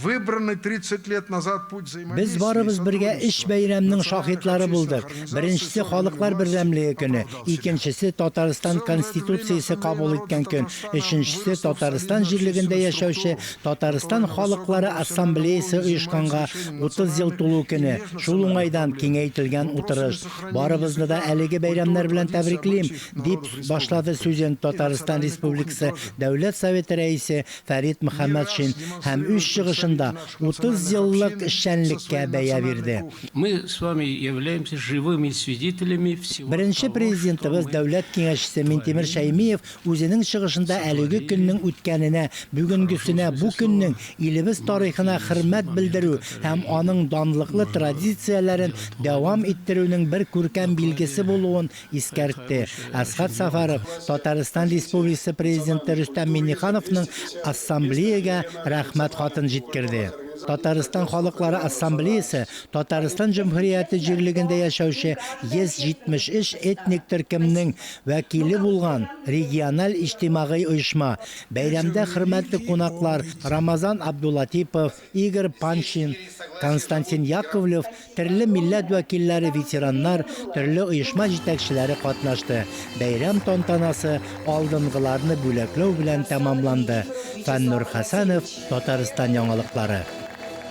Выбранный 30 лет назад путь Без взаимодействия и барыбыз бергә өч сотрудничества бәйрәмнең национальных шаһитлары общественных булдык. организаций Беренчесе с органами Халыклар власти бердәмлеге көне, оправдал себя. икенчесе В Татарстан целом за это время Конституциясе Ассамблея кабул народов иткән көн, Татарстана өченчесе выросла в Татарстан солидную җирлегендә общественную яшәүче структуру, Татарстан которая на высоком халыклары профессиональном ассамблеясе уровне занимается оешканга решением 30 ел национальных тулу и көне, шул межнациональных уңайдан проблем, киңәйтелгән вопросами утырыш. сохранения Барыбызны да языка, әлеге культуры, бәйрәмнәр белән традиций, тәбриклим, обычаев дип народов башлады республики. сүзен И Татарстан национальной кухни Республикасы тоже. Дәүләт Советы Рәисе Фәрит Не Мөхәммәтшин раз һәм үз демонстрируют чыгышында представители наших 30 национальных еллык общин со эшчәнлеккә своей бәя национальной бирде. кухней. Мы с вами являемся живыми свидетелями всего Беренче того, что Президентыбыз, мы Дәүләт Киңәшчесе Минтимер творим, Шәймиев үзенең чыгышында әлеге сотворили. көннең үткәненә, В хорошем бүгенгесенә, бу смысле слова, көннең илебез может, тарихына есть хөрмәт моменты, белдерү которые һәм аның данлыклы нужно традицияләрен делать дәвам выводы. иттерүнең бер күркәм В билгесе докладе булуын искәртте. хорошее Әсгать очень много. Сәфәров Татарстан Республикасы Президенты Рөстәм Миңнехановның Ассамблеягә рәхмәт хатын җиткерде. Татарстан халыклары ассамблеясе Татарстан Җөмһүрияте җирлегендә яшәүче 173 этник төркемнең вәкиле булган региональ иҗтимагый оешма. Эти Бәйрәмдә хөрмәтле религии кунаклар он единый. Рамазан Абдулатипов, Игорь Панчин, Константин Яковлев, төрле милләт вәкилләре, ветераннар, төрле оешма җитәкчеләре катнашты. Бәйрәм тантанасы алдынгыларны бүләкләү белән тәмамланды. Фәннур Хәсәнов, Татарстан яңалыклары.